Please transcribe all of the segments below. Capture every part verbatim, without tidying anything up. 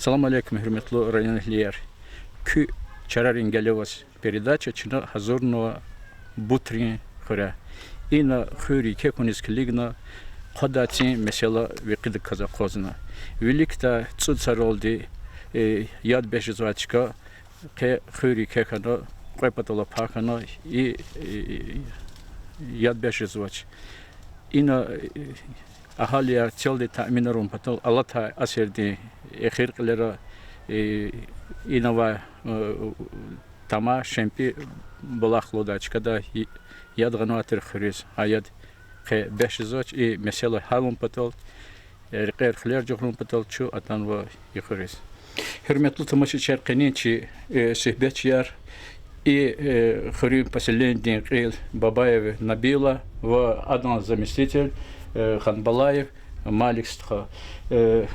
Салам алейкум, гьуьрметлу районэгьлияр. Куь чарарин гелеваз передача чна гьазурнава Бутрин хуьре. Ина хуьр еке хьуниз килигна, хъвадай цин месэла векъидаказ акъвазна. Виликдай цӀуд йисалди, э, яд бес жезвай чка, къе хуьр еке хьана, кьве патал пай хьана, и, э, яд бес жезвач. Ина, э, агьалияр селди таъминарун патал алатай асирдин эхир кьилера, э, ина авай, э, тама Шемпи булах лугьудай чкада и-, яд гъанвай тир хуьруьз, а яд къе бес жезвач, и месэла гьялун патал, э, рекьер-хуьлер жагъурун патал чун атанва и хуьруьз. Гьуьрметлу тамашачияр, къенин чи, э, суьгьбетчияр, и, э, хуьруьн поселенидин кьил Бабаев Набила ва адан заместитель, э, Ханбалаев Малик стха. Э,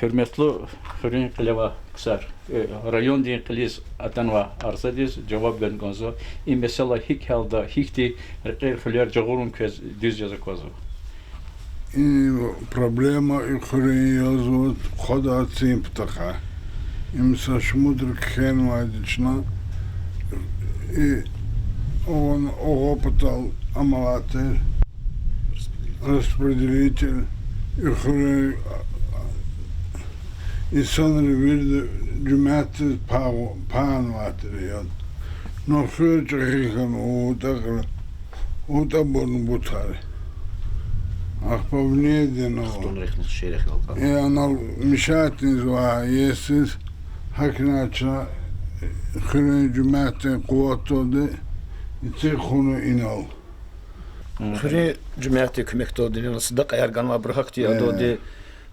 гьуьрметлу хуьруьн кьилевай ксар, э, райондин кьилиз атанвай арзадиз жаваб гана кӀанзава. И месэла гьикӀ гьялда, гьихьтин рекьер-хуьлер жагъурун квез дуьз яз аквазва? И проблема и хуьруьн язва хъвадай цин патахъай. Им са шумудра кхьенвайди чна, и вун угъу патал амалатир, распределитель, и хуьруьн инсанри вирида жемятдиз пагъ-, пагъанвай тир яд. Ну хуьр чӀехи хьана, вутӀа, вутӀа бурни бутари. Ахпа винедин ава. Хтунрихъни шейэрихъ галкӀа. Э, анал мешать ийизвай есиз, гьакӀни чна хуьруьн жемятдин къуватдалди эциг хьана инал. Хуьруьн жемятдин куьмекдалди, инал садакьаяр ганвайбур гьахьтин Э. адалди.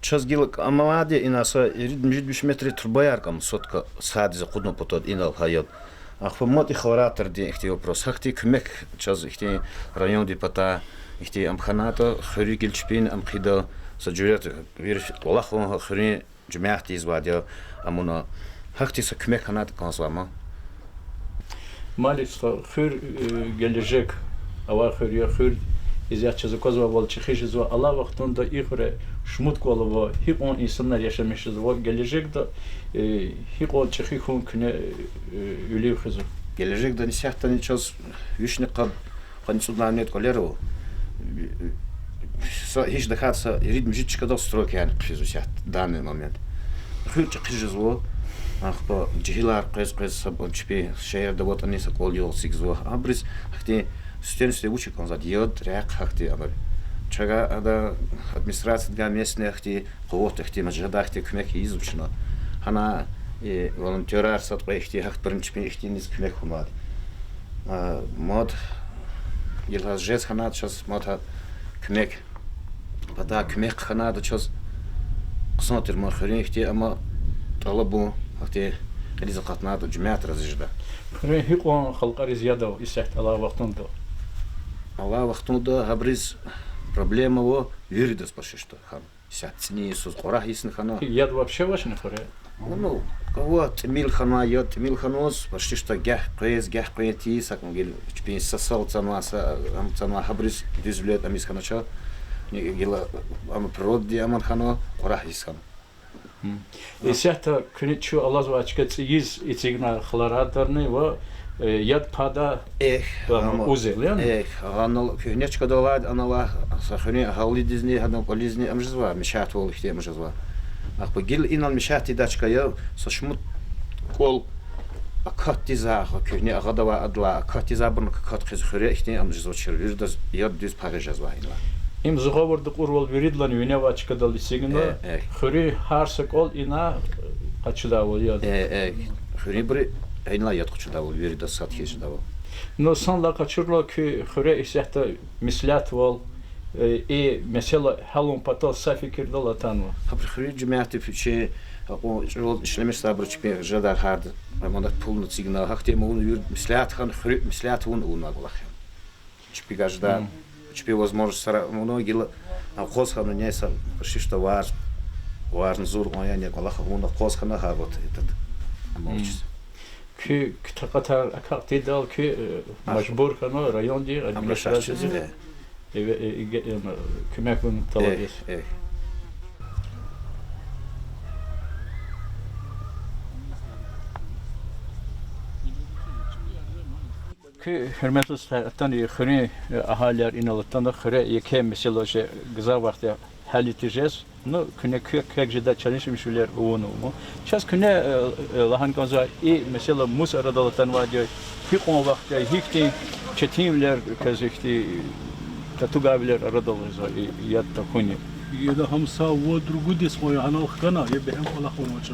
Чаз гила амавайди ина са ирид муьжуьд виш метр трубаяр кӀан, сотка садиз акъудун патал инал гьа яд. Ахпа мад и хваратрдин ихьтин вопрос. Гьахьтин куьмек чаз ихьтин райондин патай, ихьтин ам хьанатӀа, хуьруьгил чпин ам хъийида, са жуьре вири кӀвалах авун хуьруьн жемятди ийизвайди я, амуна. Гьахьтин са куьмек хьанатӀа кӀанзавай ман. Малик стха, хуьр, э, гележег авай хуьр я, хуьр исятда чаз аквазвайвал чӀехи жезва, алай вахтунда и хуьре шумуд кӀвал ава, гьикьван инсанар яшамиш жезва, гележегда, э, гьикьван чӀехи хьун куьне, э, вилив хуьзва? Гележегдани исятдани чаз вишни къад, къанни цӀуд лагьай кӀвалер ава. Са гьич тахьайтӀа са ирид муьжуьд чкадал стройка яна хъфизва исятда, данный момент. Хуьр чӀехи жезва, ахпа жегьилар къвез-къвез са чпин шегьерда аватӀани са кӀвал-югъ эцигзава. Абуруз гьахьтин сифте-сифте вуч я кӀанзавайди, яд, рехъ, гьахьтин абур. Чавай ада администрациядикай местный гьахьтин къуват, гьахьтин мажгьадай гьахьтин куьмек ийизва чна. Гьана, э, волонтёрар сад кьве ихьтин, гьахьтинбурни чпин ихьтинбуруз куьмек хьанвайди. А, мад гила жез хьанатӀа чаз мад гьа куьмек, патай куьмек хьанатӀа чаз, хъсан тир ман хуьруьн ихьтин ама тӀалабун, гьахьтин кьилиз акъатнатӀа жемят рази жеда. Хуьруьн гьикьван халкьариз яд ава исятда, алай вахтунда? Алай вахтунда гьабуруз проблема ава виридаз, почти что, хьана. Исятда цӀинин йисуз кьурагь йисни хьана. Яд вообще авачни хуьре? Ну, ава, тӀимил хьанвай яд, тӀимил хьанваз, почти что гагь къвез, гагь къвен тийиз, гьакӀ гила чпин са сал цанвай, са ам цанвай, гьабуруз дуьзвиле ам ийиз хьанач. Ни гила ам природный аман хьана, кьурагь йис хьана. Исятда куьне чун алазвай чка цӀийиз эцигна халарадарни ва, э, яд пада Эхь, ам, узел яни? Эхь, гьанал куьгьне чкадал алайди, анал са хуьруьн агьалидизни, гьадан кӀвализни ам жезва, мешатвал ихьтин ам жезва. Ахпа гила инал мешат ийидай чка я, са шумуд кӀвал акатдиз, куьгьне агъада авай адалай акатдиз, абурни акат хъийиз хуьре ихьтин ам жезвачир, виридаз яд дуьз пагъиз жезва инал. Им Зугъавурда кьурвал виридалайни вине авай чкадал эцигна, хуьруьн гьар са кӀвал ина къачудайвал яд. Э, э, хуьруьнбуру инал яд къачудайвал, виридаз сад хьиз жедайвал. Ну, санлай къачурла куь хуьре исятда меслятвал, э, и месэла гьялун патал са фикирдал атанва? Гьабуру хуьруьн жемятди вичин акьван чӀурал ишлемишзавайбуру чпин жедай гьарда аманат пулни эцигна, гьахьтин ама авуна вири меслят хьана, хуьруьн меслят авуна авунвай кӀвалах я. Чпи гажда, чпи возможностьар авуна гила, акъваз хьана, неса, почти что варз, варз-зур кьван яни кӀвалах авуна акъваз хьана гьа вот этот, амалчиз. Куь, куь такьатар акакь тийидайла куьн, э, мажбур хьанва райондин администрациядиз, э, э, э, э, куьмек гун тӀалабиз. Эхь, эхь. Куь гьуьрметлу стха, атана и хуьруьн, э, агьалияр инал атана, хуьре еке месэла жез гзаф вахтунда гьялитиз жез. Ну, куьне квек-квек жедай чалишмишвилер авунва ма. Чаз куьне, э, э, лагьана кӀанзава, и месэла мус арадал атанвайди я, гьикьван вахт я, гьихьтин четинвилер, квез ихьтин татугайвилер арадал гъизва и яд тахьуни. Яда гьам са вад-ругуд йис кьван я гьанал хкана, я бегьем кӀвалах авунвач,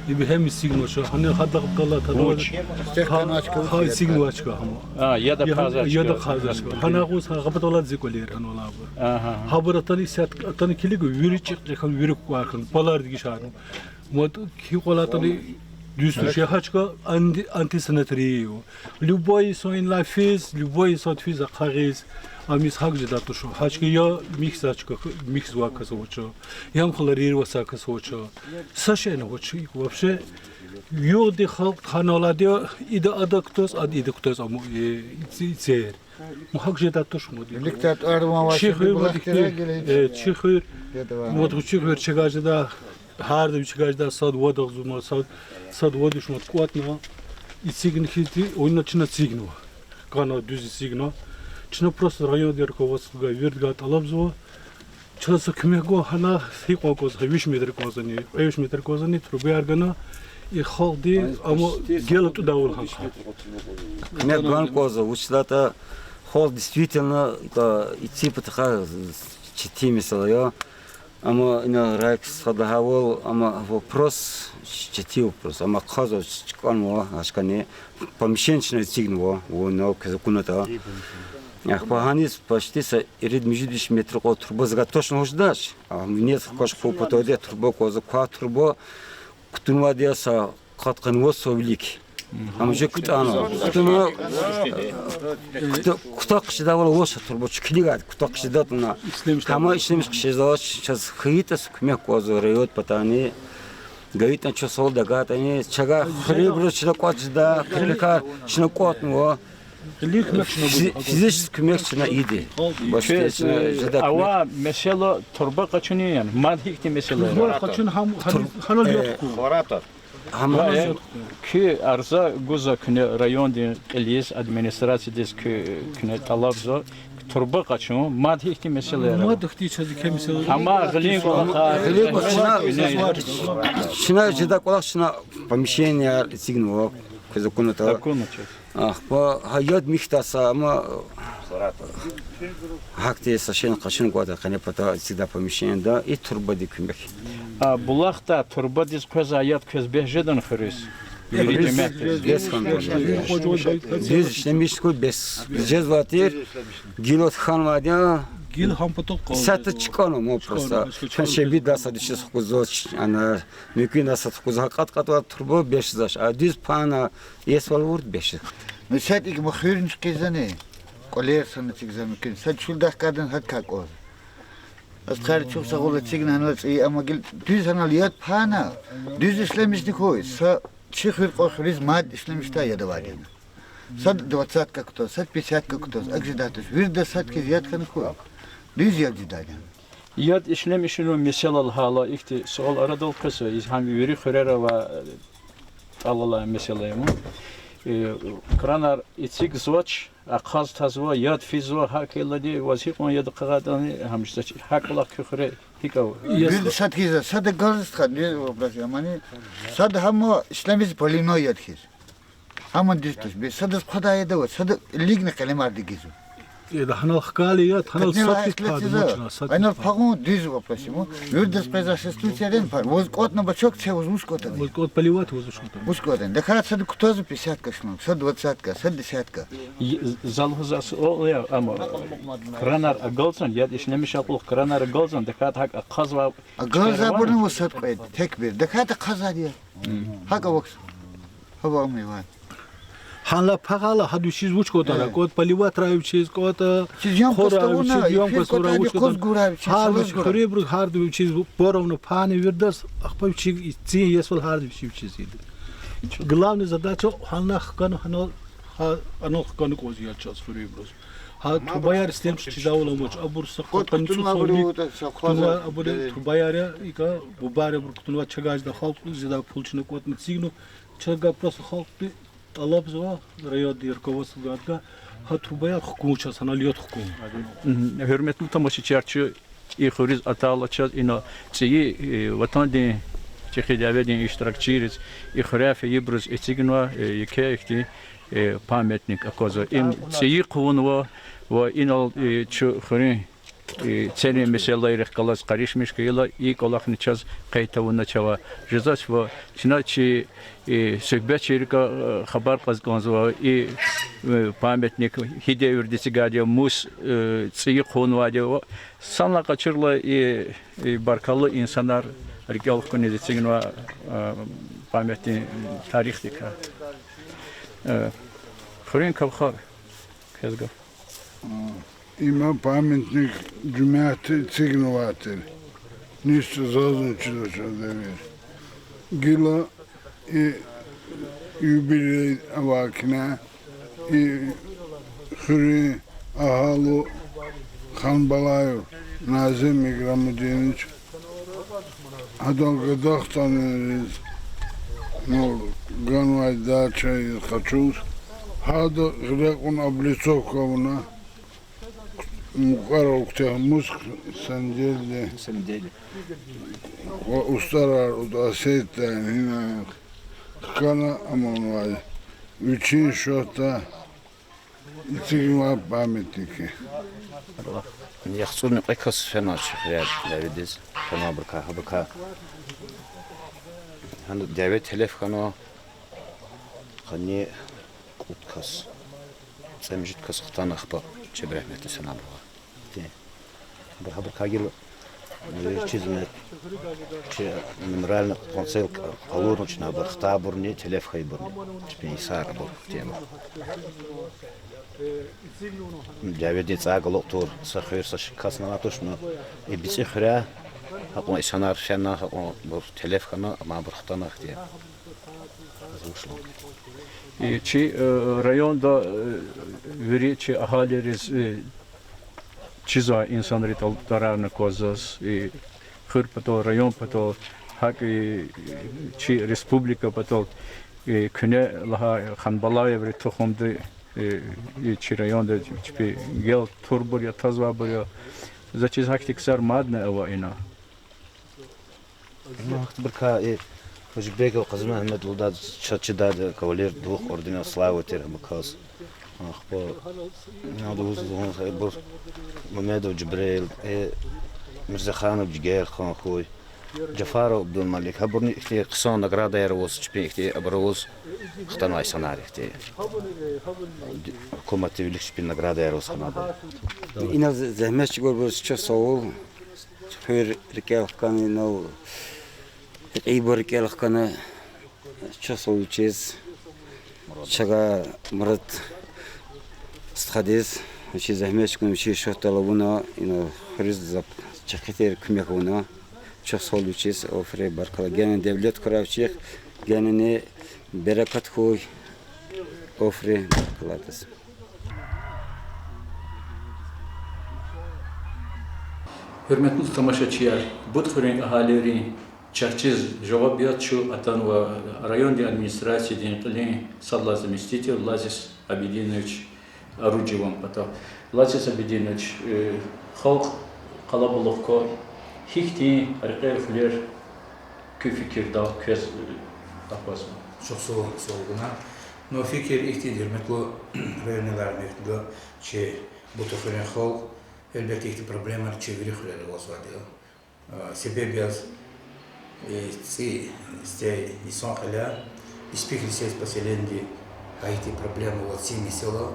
я бегьем эцигнавач, гьана гьадахъ галаз тада. Вуч? Гьа, гьа эцигнавач гьама. А, яд ахъайзавач. Яд ахъайзавач. Гьана агъуз гьа гъабатӀ алад зи кӀвалер гьанал абур. Агьа. Гьабур атана исят, атана килигна вири чӀикь-чӀикь хьана, вири кукӀвар хьана, палардик ишарна. Мад гьикьван атана дуьз туш, я гьа чка анти-, антисанитария я. Любой инсан инлай физ, любой инсан физ ахъа гъиз, ам из гьакӀ жедай туш. Гьа чка я михьзавай чка, михьзавай кас авач, я хлорироваться авай кас авач. Са шейни авач, вообще. Югъди халкь гьанал алайди я, ида ада кутаз, ада ида кутаз, амма, э, ци-, цер. Ма гьакӀ жедай туш мад. Чи хуьр мад ихьтин, э, чи хуьр, мад чи хуьр чагай жеда, гьарда вичи чагай жеда, сад вад агъзурна, сад, сад вад виш мад кӀватӀна, эцигна хьизди, вуна чна эцигнава. КӀана дуьз эцигна. Чна просто райондин руководствогай, виридгай тӀалабзава. Чаз са куьмек гун гьана, гьикьван кӀанзава, виш метр кӀанзавани, кьве виш метр кӀанзавани, трубаяр гана, и халкьди, амма гел атӀудайвал гьа. Куьмек гун кӀанзава, вучиз лагьайтӀа халкь действительно, и ци патахъай четин месэла я. Амма ина районда сад лагьайвал, амма вопрос четин вопрос. Амма хъазва чкӀанва, ашкани помещение чна эцигнава, вуна квез акунатӀа. Ахпа гьаниз почти са ирид-муьжуьд виш метр кьван труба за точно гьуш жедач. А, винец квач хъу паталди труба кӀанзава, квай труба кутунвайди я са къаткъанва, са вилик. Ам уже кутӀана. Кутуна, кута-, кутахъ жедайвал авач труба, чуькилигайд кутахъ жеда туна. Гьама ишлемиш хъжезвач, чаз хьайитӀа са куьмек кӀанзава район патани. ГайитӀани чаз сал дагатӀани, чагай хуьребуруз чна кӀватӀ жеда, кепекар чна кӀватӀнава. Физи-, физический куьмек чна ийиди. Башди чна жедай куьмек. Ава месэла труба къачуни яни? Мад гьихьтин месэла я? Труба къачуни гьам, гьанал, гьанал ятӀа хьун. Гьама, куь арза гузва куьне райондин кьилиз, администрациядиз куь-, куьне тӀалабзава труба къачун, мад гьихьтин месэла я? Мад гьихьтин чаз еке месэла. Амма гъилин кӀвалахар, гъилин кӀвалахар, чна, чна жедай кӀвалах чна помещение эцигнава, квез акунатӀа. Акуна чаз. Ахпа гьа яд михьдай са, амма гьахьтин са шейни къачуна кӀватӀа, къене пата эцигдай помещениеда и трубадин куьмек. А булахда трубадиз къвезвай яд квез бес жедани хуьруьз? Вири жемятдиз? Бес хьана. Дуьз ишлемиш хьуй бес. Жезвай тир, гила хьанвайди я. Гила хьана патал къалурзава. Исятда чкӀана ма просто. ЧкӀана, чкӀана. Чун шебидай сад вичиз хкудзавач, ана, муькуьдай сад хкудзава, гьа кьат-кьатӀ труба бес жезвач. А дуьз пана иесивал авуртӀа бес жеда. Ну, сад икӀ ма хуьрни чуькьвезва ни, кӀвалер санни эцигзава муькуьн. Сад чуьлдахъ кӀанзавани, гьадакай кӀанзава. Стхайри, чухсагъул, эцигна гьана цӀийи, амма гила дуьз гьанал яд пана, дуьз ишлемишни хьуй, са чи хуьр кьван хуьруьз мад ишлемишдай яд авайди я. Сад двадцатка кутаз, сад пятьдесятка кутаз, акӀ жедай туш, вирида сад хьиз яд хьана хьуй. Дуьз яд жедайди я. Яд ишлемишунин месэла лагьайла, ихьтин суал арадал къвезва, из гьам вири хуьрера авай, э, тӀалалай месэла я ма. Э, кранар эцигзавач, ахъаз тазва, яд физва, гьакӀ хьайилади ваз гьикьван яд ахъайдани, гьам жезвач, гьакӀ кӀвалах куь хуьре гьикӀ ава? Вирида сад хьиз, сад галаз стха, дуьз вопрос я мани. Сад гьам ишлемишзава поливной яд хьиз. Гьам дуьз туш, бес садаз хъвадай яд авач, сада илигна къелемарди гизва. Яда гьанал хкайла яд, гьанал сад хьиз пайда авачна, сад хьиз пайда. Гьанал пагъун дуьз вопрос я ма. Виридаз къвезвай са случай рен пар. Ваз кӀватӀна бачак це, ваз вуч кӀватӀна? Ваз кӀватӀ поливать, ваз вуч кӀватӀна? Вуч кӀватӀна? ТахьайтӀа сад кутазва пятьдесятка шнур, сад двадцатка, сад десятка. Залгьуз а суал я, амма кранар агалзан, яд ишлемишун кьулухъ кранар агалзан, тахьайтӀа гьакӀ ахъазва. Агалзавайбурни ваз сад кьвед, текбир. ТахьайтӀа хъазар я. ГьакӀ авахьзава. Гьава ам иван. Гьанлай пагъайла гьада вичиз вуч кӀватӀара, кӀватӀ поливать авурай вичиз, кӀватӀ хъварай вичиз, емкость авурай вуч кӀватӀара. Гьарда вичиз хуьребур, гьарда вичиз поровну пайни виридаз, ахпа вичи цин иесивал гьарда вичи вичиз ийида. Главная задача гьанал хкана, гьанал, гьа, гьанал хкана кӀанзава яд чаз хуьребуруз. Гьа трубаяр ишлемиш хъжедайвал амач, абур са кьван цӀусавни кутунвай, абур трубаяр я, икӀа бубайри абур кутунвай, чагай жедай халкьдиз жедай пул чна кӀватӀна эцигна, чагай просто халкьди ТӀалабзава районный руководствогайдакай гьа трубаяр хкун чаз, гьанал яд хкун. Гьуьрметлу тамашачияр, чун и хуьруьз атайла, чаз ина цӀийи, э, Ватандин чӀехи дяведин иштиракчийриз, и хуьряй фейибуруз эцигнава, э, еке ихьтин, э, памятник аквазва. Им цӀийи хъувунва ва инал, э, чун хуьруьн, э, церин месэлайрихъ галаз къаришмиш хьайила, и кӀвалахни чаз къейд тавуна чавай жезвач ва чна чи, э, суьгьбетчийрикай, э, хабар кьаз кӀанзава, и, э, памятник гьи девирда эцигайди я, мус, э, цӀийи хъувунвайди я ва санлай къачурла и, и баркаллу инсанар рикӀел хкуниз эцигнава, э, памятдин тарихдикай. Э, хуьруьн кавхар, квез гаф. Има памятник жемятди эцигнавай тир. Низ зазни чизвач а девир. Гила и юбилей авай кьиле и хуьруьн агьалу Ханбалаев Назим Играмудинович гьадал гадахтанриз, ну, ганвай дачайриз къачуз, гьада гъиле кьуна облицовка авуна, мукьвара куьтягь мус, сандели ва устӀарар, удасетдай гьина хкана аманвай, вичин счётдай эцигнавай памятник я. ЯхцӀурни кьве кас фена чи хуьряй дяведиз, фена абурукай, гьабурукай. Гьана дяве телеф хьанва, къанни кьуд кас, цӀемуьжуьд кас хтана, ахпа чеб рагьметдиз фена абурувай. Абур гьабурукай гила, э, чизни, чи мемориальный къванцел къалурна чна абур, хтайбурни, телеф хьайибурни, чпин йисар абур тема. Дяведин цӀай галукь тур, са хуьр, са ш-, касни авай туш, ну, и БицӀи хуьряй гьакьван инсанар фена, гьакьванбур телеф хьана, амайбур хтана ихьтин. И чи, э, районда, э, вири чи агьалийриз, э, чизвай инсанрин тӀал-, тӀварарни кваз заз, и хуьр патал, район патал, гьакӀ и чи республика патал, и куьне лагьай Ханбалаеврин тухумди, и, и чи районда чпи гел турбур я, тазвайбур я. За чиз гьахьтин ксар мадни ава ина. Ну, гьахьтинбурукай и Хужбеков Къазимагьмед лугьудай чаз чидайди, кавалер двух орденов Славы тир гьабуруказ. Ахпа, ну, лугьуз, лугьуз, ибур Мамедов Жибрил, э, Мирзаханов Жигерхан хьуй, Жафаров Абдулмалик, гьабурни ихьтин хъсан наградаяр аваз, чпин ихьтин абур аваз хтанвай инсанар ихьтин. Гьукуматдин вилик чпин наградаяр аваз хтанвайбур. Инал зегьмет чӀугурбуруз чухсагъул. Хуьр рикӀел хкана, инал рекьийбур рикӀел хкана, чухсагъул вичиз, чагай Мурад стхадиз, вичи зегьмет чӀугуна, вичи шагьдал авуна, инал хуьруьз зак-, чехир куьмек авуна, чухсагъул вичиз, аферин, баркалла. Генани девлет хьурай вичихъ, генани берекат хьуй, аферин, баркалла адаз. Гьуьрметлу тамашачияр, Бутхуьруьн агьалийрин чарчиз жаваб яз чун атанва райондин администрациядин кьилин сад лагьай заместитель Лазис Абидинович Оруджеван патав. Лазис Абидинович, э, халкь къалабулух ква, гьихьтин рекьер-хуьлер куь фикирдал квез, э, аквазва? Чухсагъул, сагъул гана. Ну, фикир ихьтинди, гьуьрметлу районный лармехда, чи Бутхуьруьн халкь, гьелбетда, ихьтин проблемаяр чи вири хуьрера авазвайди я. Себеб яз, э, цӀи сифте йисан кьиляй, Испихри сельского поселениеди гьа ихьтин проблема ава, цӀи месэла,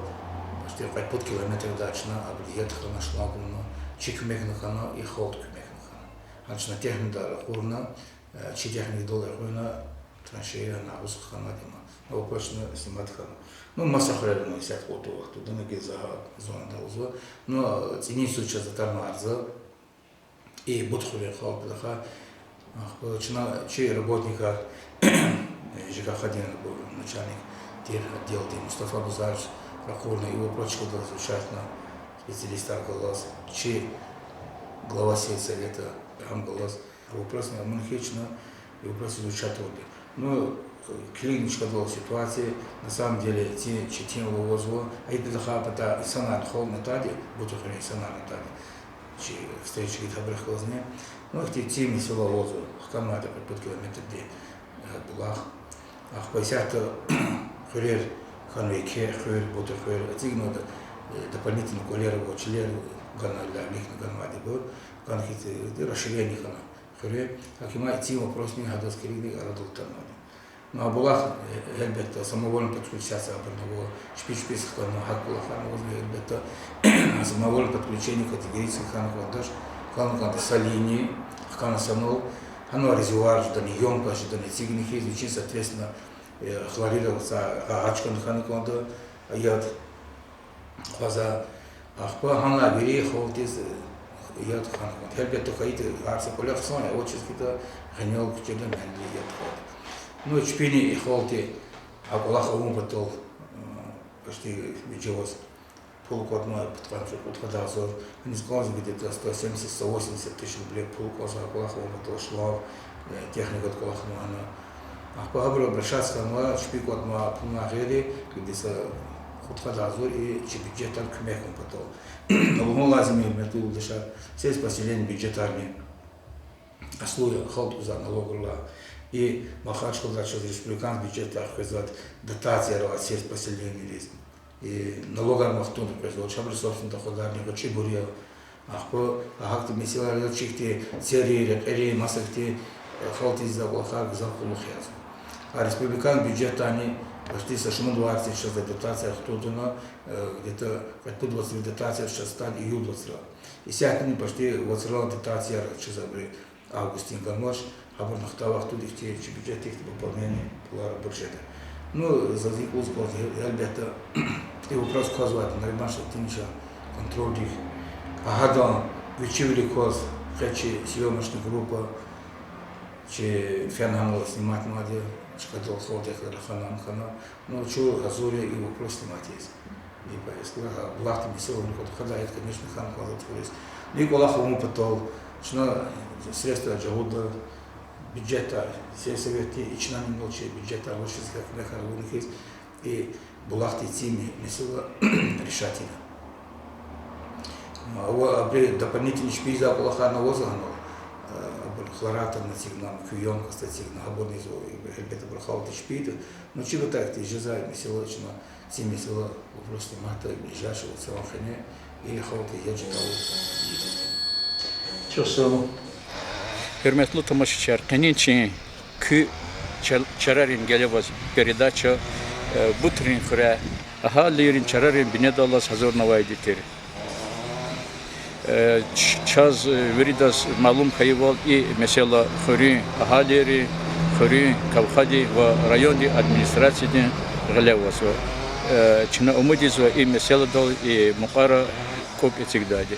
почти кьве-пуд километрдай чна абурувай яд хьана, шланг авуна, чи куьмекни хьана, и халкьди куьмекни хьана. Гьа чна техникадай ракъурна, э, чи техникадал ракъурна, траншеяни агъуз хьанвайди я. Гьа вопрос чна снимать хьана. Ну, маса хуьрерани исятда кьулухъ вахтунда гила за гьа зонада лугьузва. Ну, цӀинин йисуз чаз атанва арза. И Бутхуьруьн халкьдихъ, ахпа чна чи работникар, ЖКХ-дин начальник тир отделдин Мустафа Бузарович ракъурна, и вопрос чкадал изучатна специалистар галаз, чи глава сельсовета, гьам галаз, вопросни амун хьи, чна и вопрос изучатурди. Ну, килигна чкадал ситуация, на самом деле, ци четинвал авазва, а идалай ахпа инсанарни халкьни атайди, Бутух хуьруьн инсанарни атайди, чи встреча гайитӀа, гьабурухъ галазни. Ну, ихьтин ци месэла авазва, хканвайди кьуд-пуд километрдин, э, булах. Ахпа исятда хуьрер хьанва, еке хуьр, Бутух хуьр, эцигнавайди, э, дополнительно кӀвалер ава, чилер гана, лямихьна ганвайди бур, гана хьиз, э, расширение хьана хуьре. ГьакӀ им ци вопросни гьадаз килигна арадал атанвайди. Ну, а булах, э, гьелбетда, самовольно подключаться абурни ава, чпи чпиз хкана, гьакӀ булахарни авазва, гьелбетда, самовольно подключение категорически хьана кӀандач, хьана кӀанда са линия, хкана санал, гьана резервуар жедани, ёмкость жедани эцигна хьиз, вичин, соответственно, э, хлорироваться, гьа-, гьа чкани хьана кӀанда, яд хъваза, ахпа гьана вири халкьдиз, э, яд хьана кӀанда. Гьелбетда, хьайитӀа, гьар са кӀвале хъсан я, авачиз хьайитӀа, гъенел куьчеда мени яд хьана. Ну, чпини и халкьди а кӀвалах авун патал, э, почти вижеваз пул кӀватӀна, пудкъанни кьудкъад агъзур, гьаниз кӀанзава где-то сто семьдесят, сто восемьдесят тысяч рублей пул кӀанзава а кӀвалах авун патал, шланг, э, техникадин кӀвалахни ана. Ахпа гьабур обращаться хьанва, чпи кӀватӀна пулунай гъейри, где-то кьудкъад агъзур и чи бюджетдай куьмек авун патал. Лугьун лазим я, гьуьрметлу юлдашар, сельскохозяйственный бюджетарни аслу я халкь гузвай налогрилай. И Малхарчикъалай чаз республикан бюджетдай къвезвай дотацияр ава сельскохозяйственныйриз. И налогар вахтунда къвезвач, гьабурун собственный доходарни гъвечӀибур я. Ахпа гьахьтин месэлаяр я, чи хьтин цери, рекьери, маса хьтин, э, халкьдиз ийизвай кӀвалахар гзаф къуллугъ язва. А республикан бюджетдайни почти са шумуд варци чаз дотацияр хтунтӀна, э, где-то кьвед-пуд вацрин дотацияр чаз хтана июль вацра. Исятдани почти вацралай дотацияр чаз абуру августдин ганвач, гьабурни хтай вахтунда ихьтин чи бюджетдихъ пополнение пулар абур жеда. Ну, заз икӀ лугьуз кӀанзава, гьелбетда, и вопрос квазвайди Нариман Шайтиновичан контрольдик. Гьадан вичивиле кваз къе чи съёмочный группа, чи фена гьанал сниматьнавайди я, чкадал халкьдихъ рахана, ам хьана. Ну, чун гьазур я и вопрос снимать ийиз. И повестка, гьа, булахдин месэла вуна кӀватӀ хьайитӀа, конечно, хьана кӀанзава хуьруьз. И кӀвалах авун патал чна средства жагъурда, бюджетдай, сельсоветдин, и чна инал чи бюджетдай авачиз куьмекар авуна хьиз, и булахдин ци ме-, месэла решать ийида. Ава абуру дополнительно чпи ийизвай кӀвалахарни авазва гьанал, э, абур хлоратор эцигна, куь ёмкость эцигна, гьабурни ийизва, гьелбетда, абур халкьдин чпи я. Ну, чи патахъди жезвай месэла чна, ци месэла вопрос снимать ийида ближайший вацран къене, и халкьдиз я жеда. Чухсагъул. Гьуьрметлу тамашачияр, къенин чи Куь ча-, чарарин геле аваз передача, э, Бутрин хуьряй агьалийрин чарарин бинедаллаз гьазурнавайди тир. Э, ч-, чаз, э, виридаз малум хьайивал, и месэла хуьруьн агьалийрин, хуьруьн кавхадин ва райондин администрациядин гъиле авазва. Э, чна умуд ийизва и месэладал и мукьвара кӀватӀ эцигдайди.